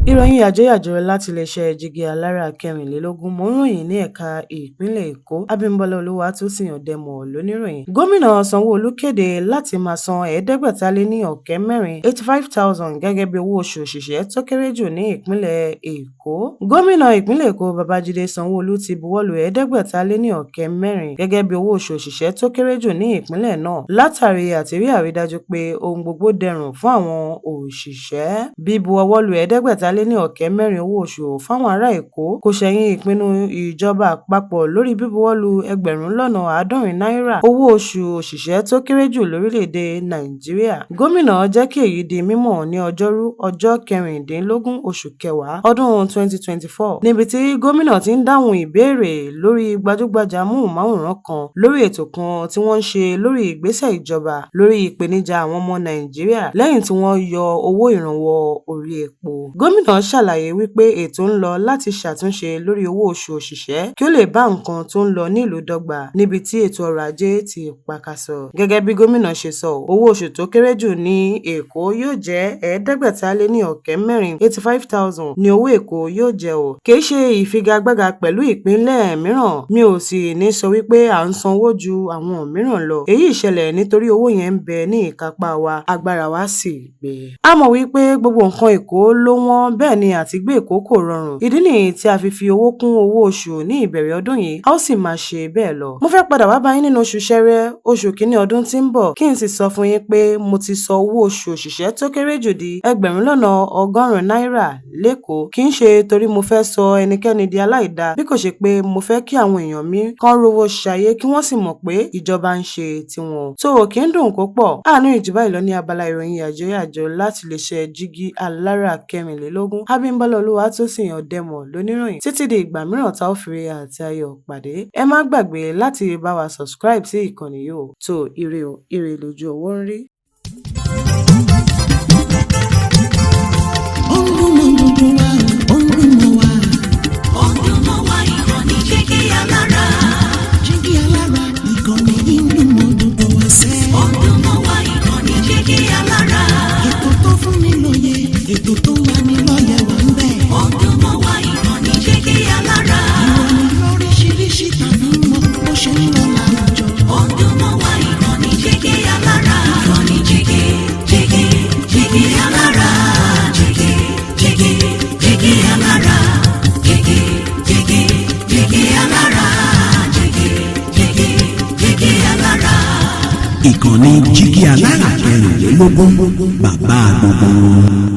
Ìròyìn yàjóyàjó láti iléeṣẹ́ Jígí Alára 24. Mò ń ròyìn ní ẹ̀ka ìpínlẹ̀ Èkó. Abímbọ́lá Olúwatósìn Ọ̀dẹ́mọ̀ lóníròyìn. Gómìnà Sanwó-Olú kéde láti máa san 475,000, 85,000, gẹ́gẹ́ bí owó oṣù òṣìṣẹ́ tó kéré jù ní ìpínlẹ̀ Èkó. Gómìnà ìpínlẹ̀ Èkó Babájídé Sanwó-Olú ti buwọ́lu 475,000 gẹ́gẹ́ bí owó oṣù òṣìṣẹ́ tó kéré jù ní ìpínlẹ̀ náà látàrí àtirí àrídájú pé ohun gbogbo dẹrùn fún àwọn òṣìṣẹ́. Bíbu ọwọ́ lu 475,000 owó oṣù fáwọn ará Èkó kò ṣẹ̀yìn ìpinnu ìjọba àpapọ̀ lórí bíbuwọ́lu 70,000 náírà owó oṣù òṣìṣẹ́ tó kéré jù lórílẹ̀-èdè Nàìjíríà. Gómìnà jẹ́ kí èyí di mímọ̀ ní Ọjọ́rú, ọjọ́ 16 oṣù kẹwàá ọdún 2024, níbi tí gómìnà ti ń dáhùn ìbéèrè lórí gbajúgbajà amóhùnmáwòrán kan lórí ètò kan tí wọ́n ń ṣe lórí ìgbésẹ̀ ìjọba lórí ìpèníjà àwọn ọmọ Nàìjíríà lẹ́yìn tí wọ́n yọ owó ìrànwọ́ orí epo. Gómìnà ṣàlàyé wípé ètò ń lọ láti ṣàtúnṣe lórí owó oṣù òṣìṣẹ́ kí ó lè bá nǹkan tó ń lọ nílùú dọ́gba níbi tí ètò ọrọ̀ ajé ti pakasọ. Gẹ́gẹ́ bí gómìnà ṣe sọ, owó oṣù tó kéré jù ní Èkó yóò jẹ́ 475,000, 85,000 ní owó Èkó yóò jẹ́ o. Kìí ṣe ìfigagbága pẹ̀lú ìpínlẹ̀ mìíràn, mi ò sì ní sọ wípé à ń sanwó ju àwọn mìíràn lọ. Èyí ṣẹlẹ̀ nítorí owó yẹn ń bẹ ní ìkápá wa, agbára wa sì gbé. A mọ̀ wípé gbogbo nǹkan Èkó ló wọ́n, bẹ́ẹ̀ ni àtigbé Èkó kò rọrùn. Ìdí nìyí tí a fi fi owó kún owó oṣù ní ìbẹ̀rẹ̀ ọdún yìí, a ó sì máa ṣe bẹ́ẹ̀ lọ. Mo fẹ́ padà wá bá yín nínú oṣù Ṣẹrẹ, oṣù kínní ọdún tí ń bọ̀, kí n sì sọ fún yín pé mo ti sọ owó oṣù òṣìṣẹ́ tó kéré jù di 100,000 náírà l'Ékòó. Kì í ṣe torí mo fẹ́ sọ ẹnikẹ́ni di aláìdáa, bí kò ṣe pé mo fẹ́ kí àwọn èèyàn mi kán rówó ṣayé kí wọ́n sì mọ̀ pé ìjọba ń ṣe tiwọn. Tó o kì í dùn kó pọ̀. Àánú ìjùbá ìlọ ní abala ìròyìn yàjóyàjó láti iléeṣẹ́ Jígí Alára 24. Abímbọ́lá Olúwatósìn Ọ̀dẹ́mọ̀ lóníròyìn. Títí di ìgbà mìíràn tá ó fi ire àti ayọ̀ pàdé. Ẹ má gbàgbé láti bá wa subscribe sí ìkànnì yìí o. Tó ire o, ire lójú owó ń rí. Ó ń dún mọ́ gbogbo wa, ó ń dún mọ́ wa. Ó ń dún mọ́ wa, ìkànnì Jígí Alára. Jígí Alára, ìkànnì yìí ń dún mọ́ gbogbo wa sẹ́. Ó ń dún mọ́ wa, ìkànnì Jígí Alára. Ètò tó fún ni lóye, ètò tó ń lani lọ́yẹ̀ wà ń bẹ̀. Ó ń dún mọ́ wa, ìkànnì Jígí Alára. Ìròyìn lóríṣiríṣi tàbí mọ́ bó ṣe ń lọ láwùjọ. Ó ń dún mọ́ wa, ìkànnì Jígí Alára. Ìkànnì Jígí, Jígí, Jígí Alára. Jígí, Jígí, Jígí Alára. Jígí, Jígí, Jígí Alára. Jígí, Jígí, Jígí Alára. Ìkànnì Jígí Alára 24, bàbá gbogbo wọn.